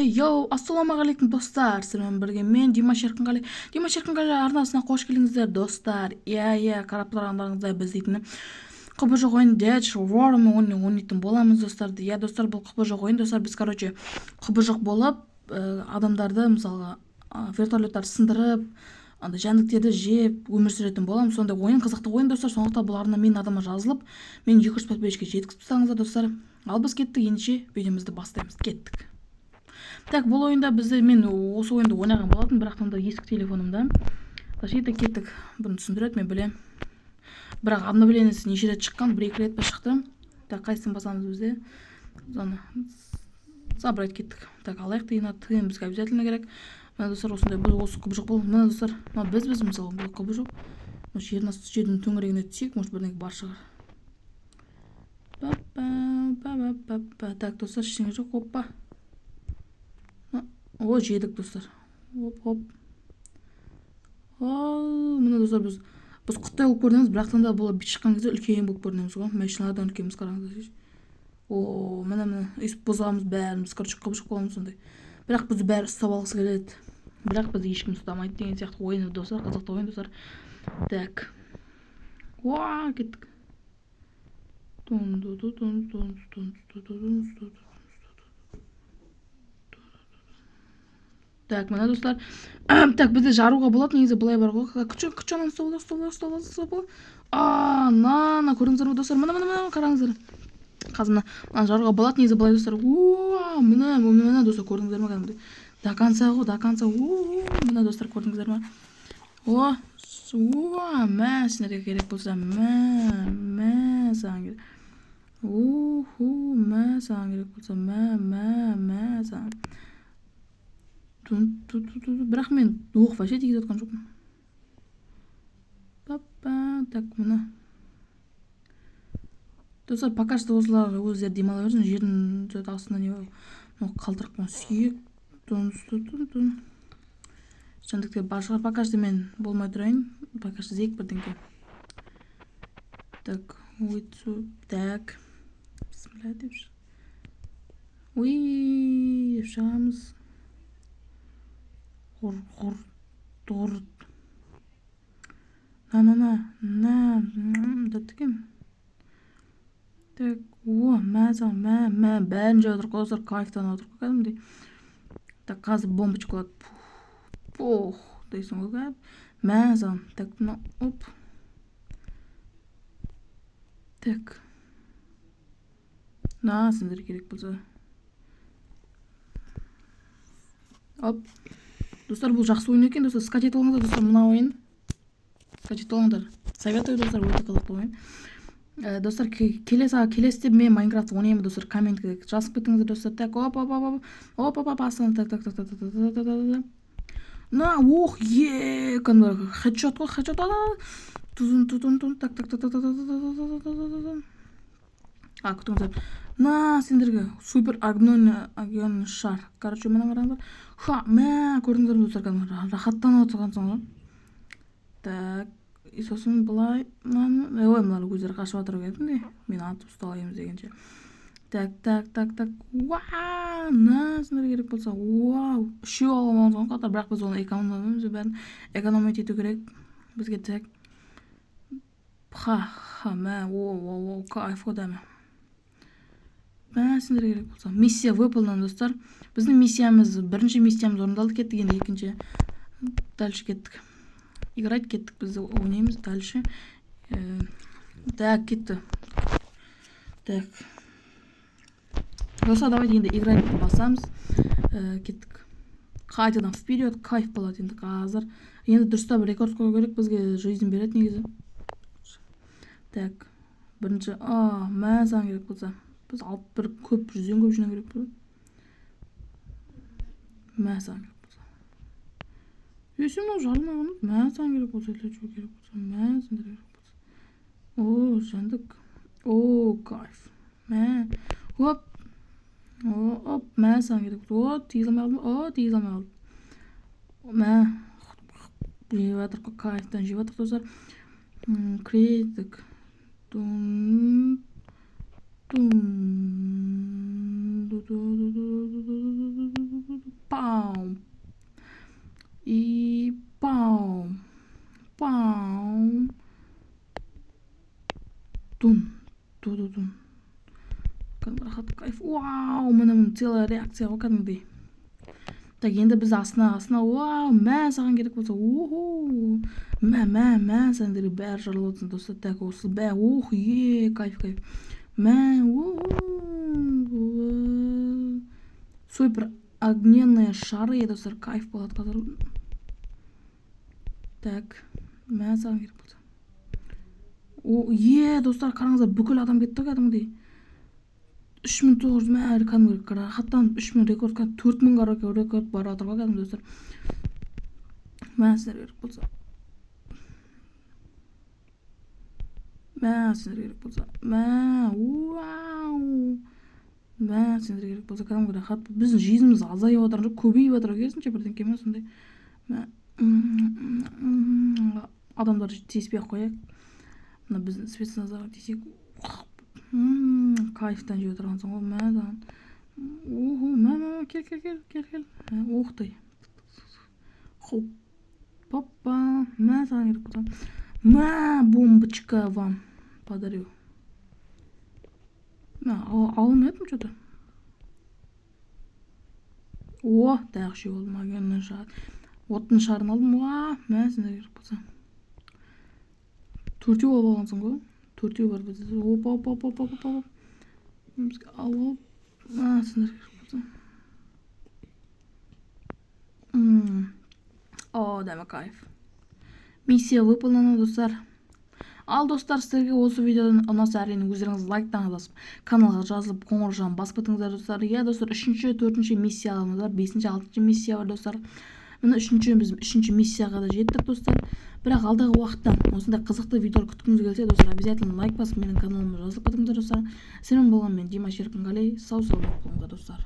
Эй, йоу, ассалаумағалейкум, достар! Сіздермен бірге мен, Димаш Еркінғали. Димаш Еркінғали арнасына қош келдіңіздер, достар. Иә, қарап тұрғандарыңыздай, біз дейтін құбыжық ойын Dead Worm ойнайтын боламыз, достар. Иә, достар, бұл құбыжық ойын, достар. Біз, короче, құбыжық болып, адамдарды, мысалға, вертолеттарды сындырып, андай жәндіктерді жеп өмір сүретін боламыз. Сондай ойын, қызықты ойын, достар. Сондықтан бұл арна менің атыма жазылып, мен 200 подписчикке жеткізіп тастаңыздар, достар. Ал біз кеттік, ендеше видеомызды бастаймыз. Кеттік. Так, бұл ойында бізде, мен осы ойынды ойнаған болатын, бірақ та ескі телефонымда. Защита, кеттік. Бұны түсіндіреді, мен білемін. Бірақ обновлениесі неше рет шыққан, бір екі рет па шықты. Так, қайсысын басамыз бізде? Зона. Забрать, кеттік. Так, алайық деген ТМ бізге обязательно керек. Мына, достар, осындай бұл осы құбыжық бұл. Мына, достар, мына біз мысалы, бұл құбыжық. Может, жердің асты, жердің төңірегіне түсейік, может, бірдеңе бар шығар. Па па па. Так, достар, ештеңе жоқ. Опа. О, жедік, достар. Оп, оп. О, міне, достар, біз құттай болып көрінеміз, бірақ та бұл бүйтіп шыққан кезде үлкен болып көрінеміз ғой. Машиналардан үлкенбіз, қараңыздар. О, міне, міне, өйстіп бұзамыз бәріміз, короче, құбыжық боламыз сондай. Бірақ бізді бәрі ұстап алғысы келеді. Бірақ бізді ешкім ұстамайды деген сияқты ойын, достар, қызықты ойын, достар. Так. Уа, кеттік. Тун ту ту тун тун тун ту ту тун ту ту. Так, мына, достар. Так, бізде жаруға болады негізі, былай бар ғой. Күші, күші, ананы ұстап алайық, ұстап алайық, ұстап алайық, ұстап алайық. А, на, на, көрдіңіздер ме, достар? Міне, міне, міне, қараңыздар. Қазір мына, мынаны жаруға болады негізі былай, достар. Уа, міне, міне, достар, көрдіңіздер ме кәдімгідей? До конца ғой, до конца. У, міне, достар, көрдіңіздер ме? О, уа, мә, сендерге керек болса, мә, мә, саған керек. Уху, мә, саған керек болса, мә, мә, мә, саған. Тун, ту, ту, ту, ту. Бірақ мен оқ вообще тигізіп жатқан жоқпын. Папа, так, мына. Достар, пока что осылар өздері демала берсін, жердің астында не бар? Мынау қалтырық, мынау сүйек. Тун, ту, тун, тун. Жәндіктер бар шығар, пока что мен болмай тұрайын. Пока что іздейік бірдеңке. Так, ой, так. Бісміллә деп. Уй, деп шығамыз. Ғұр, ғұр, ғұр. На, на, на, на, тәтті екен. Так, о, мә саған, мә, мә, бәрін жеп отырық қой, достар, кайфтанып отырық қой кәдімгідей. Так, қазір бомбочка болады. Пух, дейсің ғой кәдімгі. Мә саған. Так, мына, оп. Так. На, сендер керек болса. Оп. Достар, бұл жақсы ойын екен, достар. Скачать алыңыздар, достар, мына ойын. Скачать алыңдар. Советую, достар, өте қызықты ойын. Достар, келесі келесіде мен Майнкрафт ойнаймын, достар, комментке жазып кетіңіздер, достар. Так, оп, оп, оп, оп, оп, оп, оп, астына, так, так, так, так, так, так, так, так, так. На, ох, е, кәдімгі хедшот қой, хедшот, а, тузун, тутун, тун, так, так, так, так, так, так, так, так, так, так, так. А, күтіңіздер. На, сендерге супер огненный шар. Короче, мына қараңдар. Ха, мә, көрдіңіздер ме, достар, кәдімгі рахаттанып отырғансың ғой. Так, и сосын былай мынаны, ой, мыналар өздері қашып жатыр кәдімгідей. Мен атып ұсталаймыз дегенше. Так, так, так, так. Уа, на, сендерге керек болса, вау, үшеу алып алған қатар, бірақ біз оны экономимыз, бәрін экономить ету керек бізге. Так, ха, ха, мә, о, о, о, кайф қой дәмі. Мә, сендерге керек болса. Миссия выполнена, достар. Біздің миссиямыз, бірінші миссиямыз орындалды, кеттік енді екінші. Дальше кеттік. Играть, кеттік, біз ойнаймыз дальше. Так, кетті. Так. Достар, давайте енді играть басамыз. Кеттік. Қайтадан вперед, кайф болады енді қазір. Енді дұрыстап рекорд қою керек, бізге жизнь береді негізі. Так, бірінші, а, мә, саған керек болса. Біз алып бір көп, 100-ден көп жинау керек болады. Мә, саған керек болса. Е, сен мынау жарылмай қалмады. Мә, саған керек болса, для чего керек болса, мә, сендерге керек болса. О, жәндік. О, кайф. Мә, оп. О, оп, мә, саған керек болса. О, тигізе алмай қалдым. О, тигізе алмай қалдым. Мә, жеп жатыр қой, кайфтан жеп жатыр, достар. Кірдік. Тун, тун, ту, ту, ту, ту, ту, ту, ту, ту, ту, ту. Кайф, вау, міне, міне, целая реакция ғой кәдімгідей. Так, енді біз астына, астына, вау, мә, саған керек болса, охо, мә, мә, мә, сендерге бәрі жарылып отырсын, достар. Так, осы, бә, ох, е, кайф, кайф, мә, уху, супер огненные шары, достар, кайф болады қазір. Так, мә, саған керек болса. О, е, достар, қараңыздар, бүкіл адам кетті ғой кәдімгідей. 3900, мә, кәдімгі рахаттанып 3000 рекорд, 4000 рекорд барып жатыр ғой кәдімгі, достар. Мә, сіздерге керек болса. Мә, сендерге керек болса. Мә, вау. Мә, сендерге керек болса, кәдімгі рахат. Біздің жизніміз азайып жатыр жоқ, көбейіп жатыр керісінше, бірдеңке ме сондай. Мә, адамдар тиіспей ақ қояйық. Мына біздің спецназға тисек, кайфтан жеп отырғансың ғой, мә саған. Охо, мә, мә, кел, кел, кел, кел, кел. Ух ты. Хоп. Папа, мә, саған керек болса. Мә, бомбочка вам подарю. Мә, алмадым что-то. О, тағы үшеу болды, магияның шар. Оттың шарын алдым, уа, мә, сендерге керек болса. Төртеу алып алғансың ғой. Төртеу бар бізде. Опа, опа, опа, опа, опа. Бізге алып, мә, сендерге керек болса. О, дәмі кайф. Миссия выполнена, достар. Ал, достар, сіздерге осы видеодан ұнаса, әрине, өздеріңіз лайктан басып, каналға жазылып, қоңыраушаны басып кетіңіздер, достар. Иә, достар, үшінші, төртінші миссияларымыз бар, бесінші, алтыншы миссия бар, достар. Міне, үшінші, біз үшінші миссияға да жеттік, достар. Бірақ алдағы уақытта осындай қызықты видеолар күткіңіз келсе, достар, обязательно лайк басып, менің каналыма жазылып кетіңіздер, достар. Сіздермен болған мен, Димаш Еркінғали. Сау саламат болыңыздар, достар.